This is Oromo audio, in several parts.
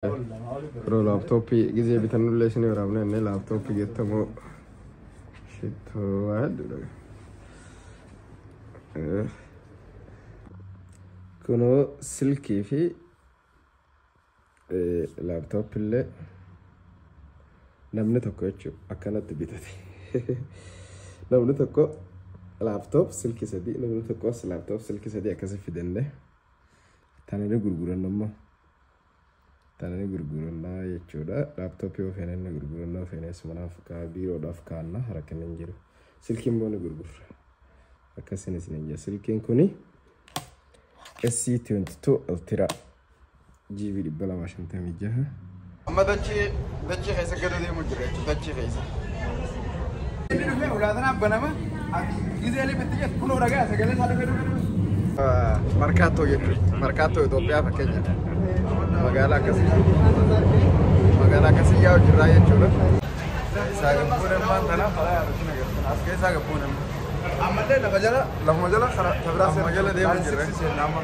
Yeroo laaptooppii gizee bitannullee isin waraabna inni laaptooppii gettamoo shittoo waa hedduudha. Kunoo silkii fi laaptooppillee namni tokko jechuudha akkanatti bitate. Namni tokko laaptoop silkii sadii, namni tokkos laaptoop silkii sadii akkasi fidannee tananii gurguran ammoo. Tananii gurgurannaa jechuudha. Laaptooppii yoo feene ni gurgurannaa, feenes manaaf biiroodhaaf kaanna, rakkinni hin jiru. Silkii immoo ni gurgurra. Akkasiin isin hin jira. Silkiin kuni SC22 Ultra GB 256. Amma dachee dachee keessa gad deemu jira jechuudha, dachee keessa. Inni dhufee ulaatanaa banama, gizee lifitti jedhu kunoo dhagaa sagalee isaa dhufee dhufee dhufee. Markaattoo jechuudha. Markaattoo Itoophiyaa fakkeenya. Magaalaa akkasii. Magaalaa akkasii yaa'u jirraa jechuudha. Isaa gabbuun ammaan tanaaf karaa yaadatti nagartan. As keessaa gabbuun amma. Ammallee lafa jala, lafuma jala karaa tabiraa Lafuma jala deemu jirra. Amma.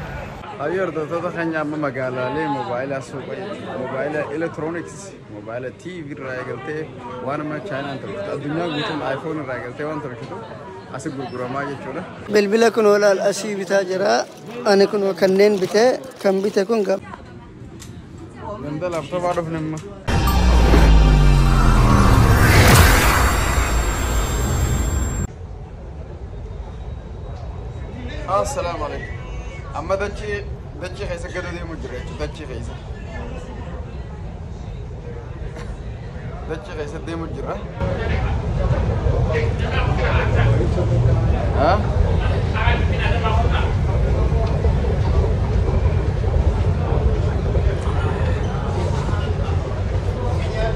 Hayyoo hordoftoota keenya, amma magaalaalee moobaayilaa suuqa jechuudha. Moobaayila elektirooniks, moobaayila TV irraa eegaltee waan amma Chaayinaan tolchitu, addunyaa guutuun iPhone irraa eegaltee waan tolchitu asi gurguramaa jechuudha. Bilbila kun olaal asii bitaa jira. Ani kun kanneen bitee kan bite kun gam. Ganda laaptooppaa dhufne amma. Assalaamu alaikum. Amma dachee dachee keessa gad deemu jira jechuudha, dachee keessa. Dachee keessa deemu jira. Ha?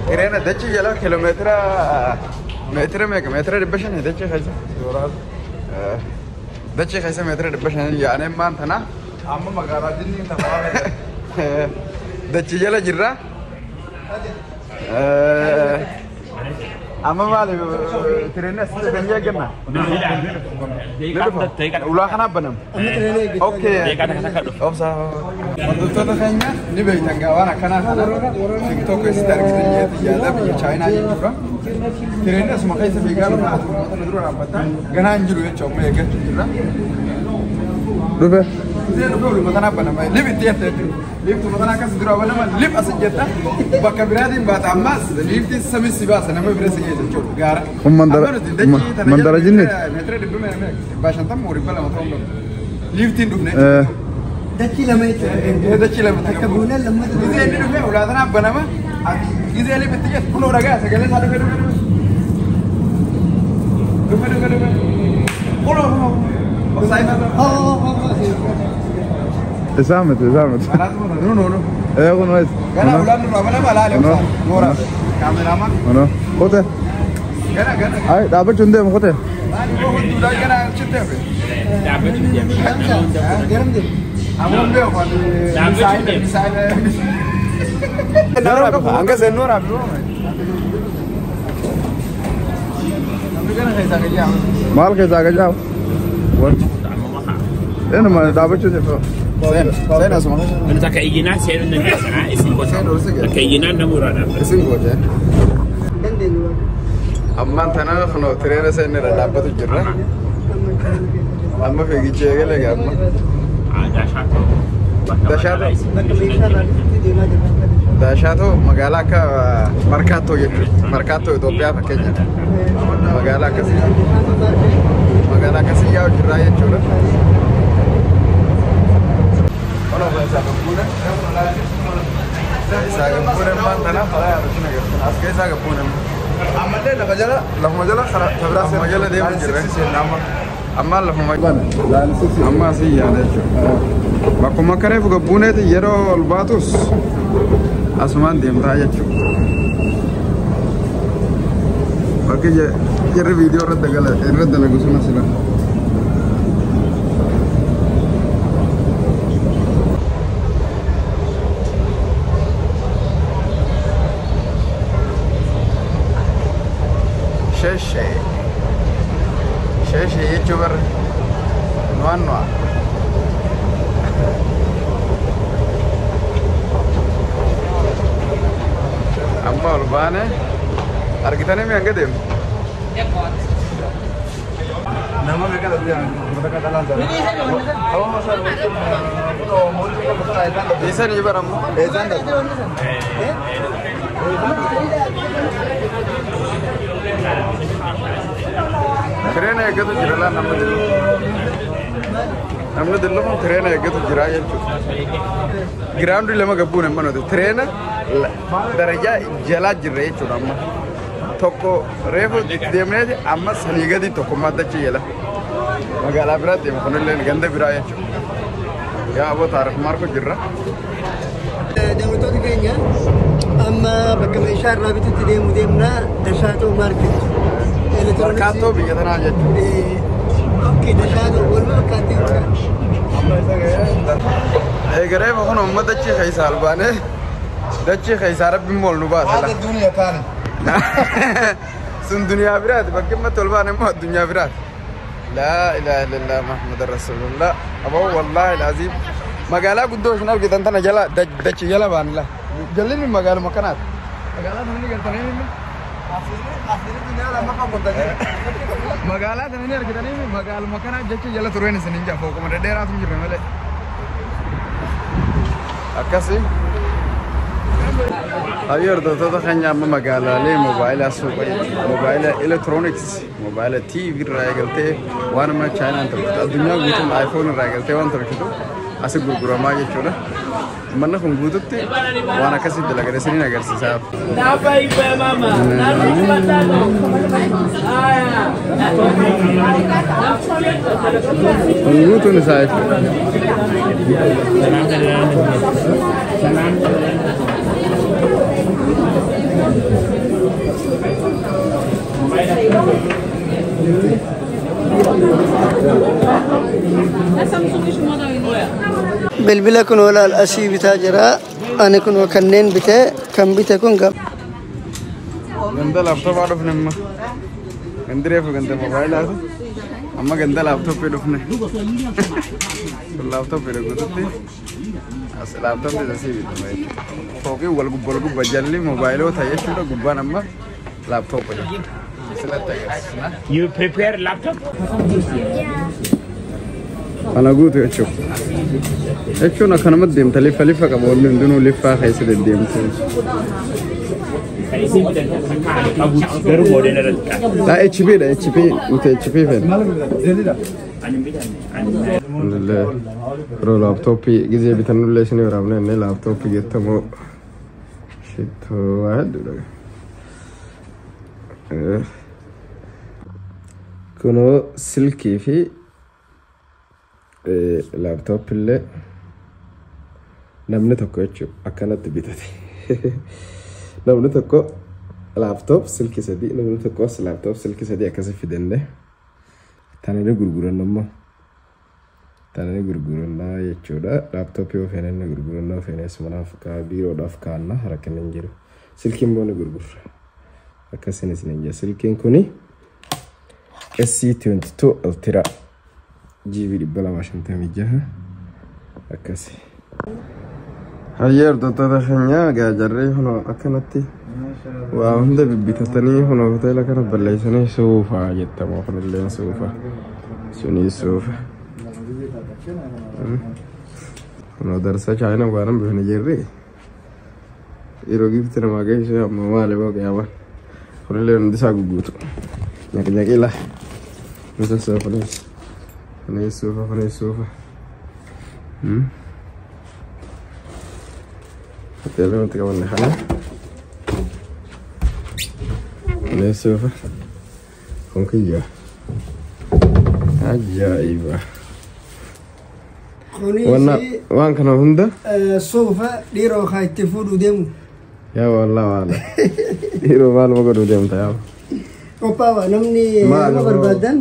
Hireena dachee jala kiiloomeetira meetira meeqa, meetira 500 dachee keessa. Dachee keessa meetira 500 yaa'anii maan tana. Amma magaalaa jinni tafaa. Dachee jala jirra. Amma maali, tireenni as kan eegganna? Ni dhufa. Ulaa kanaaf banama. Okay. Obsa. Hordoftoota keenya, ni beektan gaa waan akkanaa kana TikTok keessatti argitan jeetti yaada, biyya Chaayinaa jechuudha. Tireenni asuma keessa fiigaa dhufa, asuma kana dura dhaabbata. Ganaa hin jiru jechuudha, amma eeggachuu jirra. Dhufe. Gisee dhufe uluma tanaaf banama. Lif itti jette jechuudha. Liftuma tana akkas dura banama, lif as jetta, bakka biraatiin baata, ammas liftiin samis si baasa, nama bira si geessa jechuudha gaara. Kun Amma nuti dachee tana mandara jala jinniiti? Meetira dhibba 150 moo 200 ta'uu qabu. Liftiin dhufne jechuudha. Dachii lama jechuudha. Dachii lama. Akka buunee lammata. Gisee inni dhufee ulaa tanaaf banama. Gisee lifitti jettu kunoo dhagaa sagalee isaa dhufee dhufee dhufee. Dhufe dhufe dhufe. Kunoo kunoo. Obsaa isaa. Isaa miti, isaa miti. No no no. Ee, kun ways. Gana ulaan nurraa banama, laale obsaa. Noora. Kaameraamaan. Kuno. Kote. Gana gana. Ay, dhaabbachuu hin deemu, kote. Maali boo hunduudhaan gana achitti hafe. Garam deemu. Amuun beeku ani. Dhaabbachuu deemu. Hanga seen noora fi. Namni gana keessaa gayyaa. Maal keessaa gajaawu? Inuma dhaabbachuu deemu. Seen seen asuma. Takka iyyinaan seenuu hin dandeessan isin gosa. Takka iyyinaan nama uraa dhaabbata. Isin gootee. Dandeenyu. Ammaan tana kunoo tireena seenni irra dhaabbatu jirra. Amma fiigichi eegale gaa amma. Daashaatoo. Daashaatoo. Bakka meeshaa laalitti deemaa jirra. Daashaatoo magaalaa akka Markaattoo jechuudha. Markaattoo Itoophiyaa fakkeenya. Magaalaa akkasii. Magaalaa akkasii yaa'u jirraa jechuudha. Kunoo keessaa gabbuune. Isaa gabbuun ammaan tana karaa yaadatti nagartan. As keessaa gabbuun amma. Ammallee lafa jala, lafuma jala karaa tabiraa Lafuma jala deemu jirra. Amma. Amma lafuma amma asii yaada jechuudha. Bakkuma akka reefu gabbuuneeti yeroo ol baatus asumaan deemtaa jechuudha. Bakki jarri viidiyoo irratti dalagu sun asirra. Sheshee. Sheshee jechuun barra. Nuwaan nuwa. Amma ol baane argitanii mi hanga deemu? Nama meeqa dhabdee bakka dhalaan sana. Isanii bara ammoo. Eessaan dhabde? Tireena eeggatu jira laa namni dillu. Namni dillu kun tireena eeggatu jira jechuudha. Giraawundi lama gabbuun hin manote. Tireena darajaa jalaa jirra jechuudha amma. Tokko reefu deemneeti amma sanii gadi tokko maddachi jala. Magaalaa biraa deema kunillee ganda biraa jechuudha. Yaa aboo taarif maarko jirra. Daawwattoota keenya amma bakka meeshaa irraa bitutti deemu deemna Dashaatoo Maarket. Markaatoo biyya tanaa jechuudha. Okay, Dashaatoo walumaa fakkaatee jira. Eegareefa kun uummata dachii keessaa albaanee dachii keessaa rabbi immoo ol nu baasa. Haadha duniyaa taane. Sun duniyaa biraati bakki amma ol baane immoo addunyaa biraati. Laa ilaaha illallah Muhammad Rasulullah. Aboo wallaahi alaaziim. Magaalaa guddoo isin argitan tana jala dachii jala baane laa. Jallinni magaaluma kanaati. Magaalaa sana ni galtanii inni. Magaalaa sana ni argitanii magaaluma kanaa jecha jala tureen isin hin jaa fooquma dhedheeraatu jirra malee. Akkasi. Hayyoo hordoftoota keenya amma magaalaalee moobaayilaa suuqa jechuudha. Moobaayila elektirooniks, moobaayila TV irraa eegaltee waan amma Chaayinaan tolchitu addunyaa guutuun iPhone irraa eegaltee waan tolchitu asi gurguramaa jechuudha. Manni kun guututti waan akkasii dalagan isiniin agarsiisaa. Namba ipo ya mama. Narudi matano. Haya. Kun guutuun isaa jechuudha. Bilbila kun olaal asii bitaa jira. Ani kun kanneen bitee kan bite kun gaba. Ganda laaptooppaa dhufne amma. Gandi reefu ganda moobaayilaati. Amma ganda laaptooppii dhufne. Kun laaptooppiidha guututti. As laaptooppii asii bitama jechuudha. Fooqii wal gubba wal gubba jalli moobaayiloota jechuudha. Gubbaan amma laaptooppa jechuudha. Silatti agarsiisna. You prepare laptop? Kana guutu jechuudha. Jechuun akkanumatti deemta lifa lifa qaba wanni hundinuu liffaa keessa deddeemtu. Kan isin bitan akka ani qabutti garuu moodela irratti qaba. Laa HP dha HP nuti HP feena. Ani hin bitanne. Ani Alhamdulillah. Yeroo laaptooppii gizee bitannullee isin waraabne inni laaptooppii gettamoo shittoo waa hedduudha. Kunoo silkii fi laaptooppillee namni tokko jechuudha akkanatti bitate. Namni tokko laaptoop silkii sadii namni tokkos laaptoop silkii sadii akkasi fidannee tananii gurgurannu immoo tananii gurgurannaa jechuudha. Laaptooppii yoo feene ni gurgurannaa yoo feenes manaaf biiroodhaaf kaa'anna rakkinni hin jiru. Silkii immoo ni gurgurra. Akkasiin isin hin jira. Silkiin kuni SC22 Ultra GB 256 akkasi. Hayyee hordoftoota keenya gaajarree kunoo akkanatti waa hunda bibbitatanii kunoo hoteela kana balleessanii suufaa jettamoo kunillee suufa sunii suufa. Kunoo darsa chaayina waan bifni jirri yeroo gifti namaa geessu amma maali boo qiyaaman kunillee hundi isaa gugguutu nyaqi laa kunis suufa kunis kunis suufa kunis suufa. Hoteela nuti qabanne kana kunis suufa kun kiyya ajaa'iba. Kunis Waan kana hunda suufa dhiiroo haa itti fuudhuu deemu. Yaa wallah waala dhiiroo maaluma godhuu deemta yaa. Qophaa'aa namni Maal yeroo hoo? barbaadan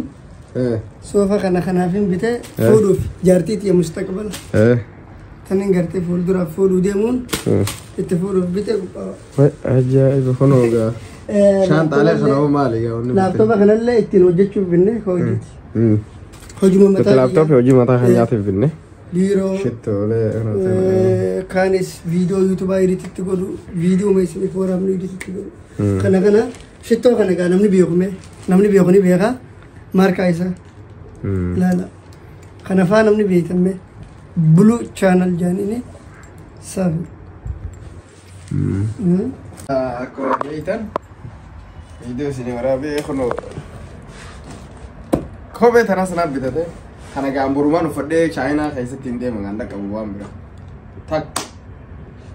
suufa kana kanaaf hin bitee fuudhuuf jaartii tiyya mustaqbala. Tanin gartee fuulduraaf fuudhuu deemuun itti fuudhuuf bitee qophaa'aa. Ajaa'iba kunoo gaa. Shaanxaalee kana hoo maali gaa wanni bitee? Laaptoopa kanallee ittiin hojjechuuf binne hojiiti. Hojuma mataa Nuti laaptooppii hojii mataa keenyaatiif binne. Biiroo. Shittoolee. Kaanis viidiyoo yuutuubaa edititti godhu, viidiyoo meeshaa waraabnu edititti godhu. Kana kana shittoo kana gaa namni beeku mee namni beeku ni beeka maarkaa isaa. Ilaala. Kana faa namni beekame Blue Channel jaanini saafi. Akkuma beektan viidiyoo isin waraabee kunoo kophee tanas naaf bitate. Kana gaamburumaan uffadhee Chaayinaa keessatti hin deema kan dhaqqabu waan bira. Takka.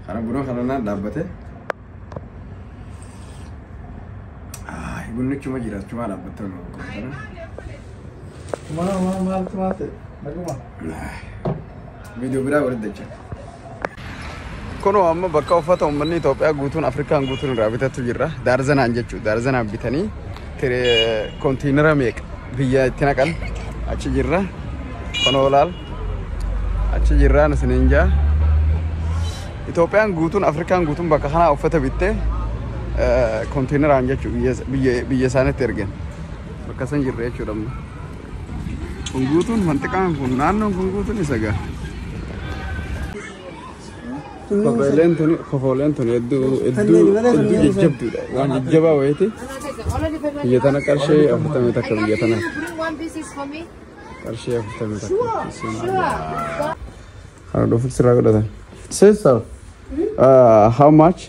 Kana buna kana naan dhaabbate. Bunnichuma jira achuma dhaabbatte nu kana. Maal maaltu maal ta'e? Naguma. Viidiyoo biraa walitti dacha. Kunoo amma bakka uffata uummanni Itoophiyaa guutuun Afrikaan guutuun irraa bitatu jirra. Daarzanaan jechuudha. Daarzanaan bitanii kontiinara meeqa biyya itti naqan achi jirra. Kunoo laal achi jirraan isiniin jaa. Itoophiyaan guutuun Afrikaan guutuun bakka kanaa uffata bittee kontiinaraan jechuudha biyya isaaniitti ergan. Bakka san jirra jechuudha amma. Kun guutuun manxiqaan kun naannoon kun guutuun isa gaa. Kophooleen tuni hedduu hedduu hedduu jajjabduudha. Waan jajjabaa wayiiti. Biyya tana qarshii 41 biyya tana. Qarshii 41. Kana dhufu sirraa godhatan. Sister, how much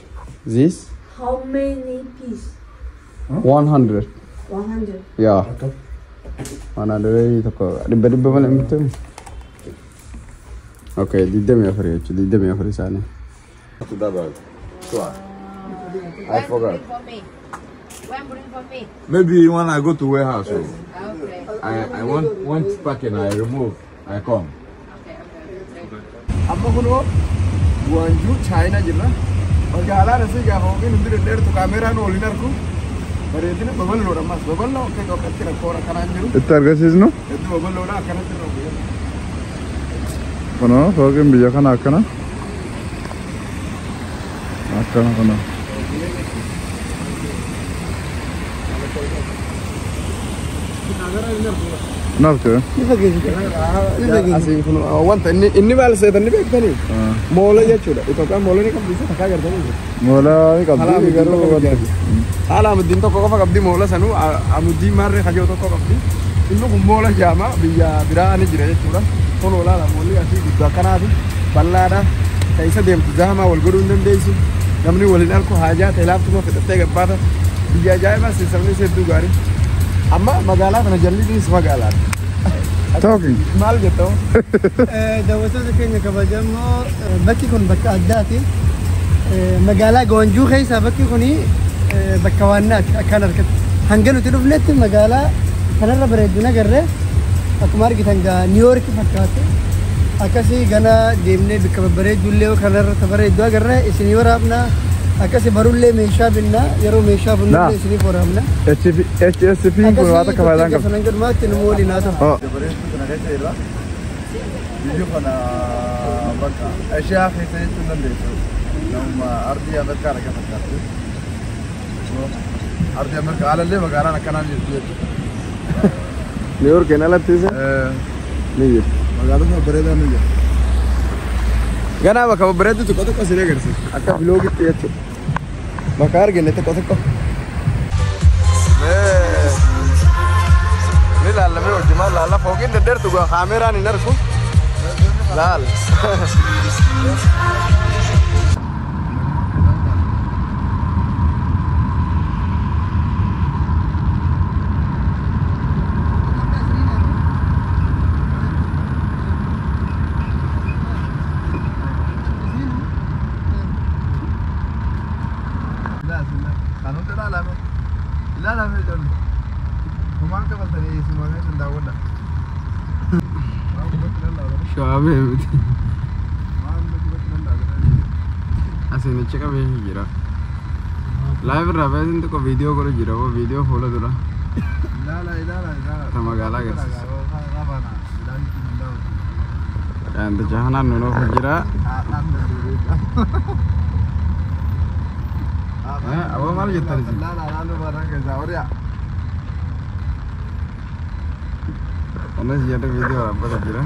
this? How many piece? 100. 100. Yeah. 100 tokko dhibba dhibba malee miti. Okay, 24 jechuudha. 24 isaanii. I forgot. When bring for me? Maybe when I go to warehouse. Okay. I want one packing I remove. I come. Okay, okay. Amma kunoo Guangzhou Chaayinaa jirra. Magaalaan asii gaafa yookiin hundi dhedheertu kaameraan waliin argu. Bareedina babal'oodha ammas babal'oo akka Itoophiyaatti rakkoo akkanaan jiru. Itti argisiisnu? Hedduu babal'oodha akkanatti rakkoo. Kunoo fooqiin biyya kana akkana. Akkana kunoo. Naaf Asiin kun wanta inni inni maal seetan ni beektanii? Moola jechuudha. Itoophiyaan moola ni qabdi isa takkaa agartanii. Moola ni qabdi garuu wanta. Haala amuddiin tokko qofa qabdi moola sanuu amuddiin maarree kajoo tokko qabdi. Inni kun moola jaama biyya biraa ni jira jechuudha. Kun olaala moolli asii guddaa akkanaati bal'aadha. Keessa deemtu jaamaa wal godhuu hin dandeessu. Namni waliin arku haajaa ta'e laaftuma fixattee gabbaata. Biyya ajaa'ibaa sirni hedduu gaarii. Amma magaalaa kana jalli magaalaadha. Talking. Maal jettoo? Daawwattoota keenya kabajamoo bakki kun bakka addaati. Magaalaa Guangzhou keessaa bakki kuni bakka waannaati akkaan harkatti. Hanga nuti dhufnetti magaalaa kanarra bareeddu nagarree akkuma argitan gaa Niiwoorki fakkaate. Akkasii gana deemnee bakka babbareeddullee kanarra bareeddu agarree isinii waraabna. Akkasii barullee meeshaa binna yeroo meeshaa binnullee isiniif waraabna. HSP kun waan akka faayidaan qabdu. Akkasii gadhumaatti nu waliin haa ta'u. Bareedduu kana keessa irra biyyi kana bakka Ashiyaa keessa jechuun dandeessu. Nama ardii Ameerikaa dhaqee fakkaatti. Ardii Ameerikaa alallee magaalaan akkanaan jirtu jechuudha. Niiwoorkiin alatti isa? Ni jirti. Magaalota bareedaa ni jira. Ganaa bakka babbareeddu tokko tokko isin agarsiisa. Akka biloogitti jechuudha. Bakka argine tokko tokko. Ni laallamee hojii laalla fooqiin dhedheertu gaa kaameraan hin argu. Laal. Ilaalame ijoollee. Homaan kafaltanii simamee sun daawwadha. Shawaabee miti. Maal gubatti lallaaban? Asiin achi qabee jira. Live irraa baay'een tokko viidiyoo godhu jira moo viidiyoo fuula dura. Ilaala ilaala ilaala. Ta magaalaa agarsiisa. Yaandicha kanaan nuun ofu jira. Aboo maal jettan isin? Kunis jedhu viidiyoo dhaabbata jira.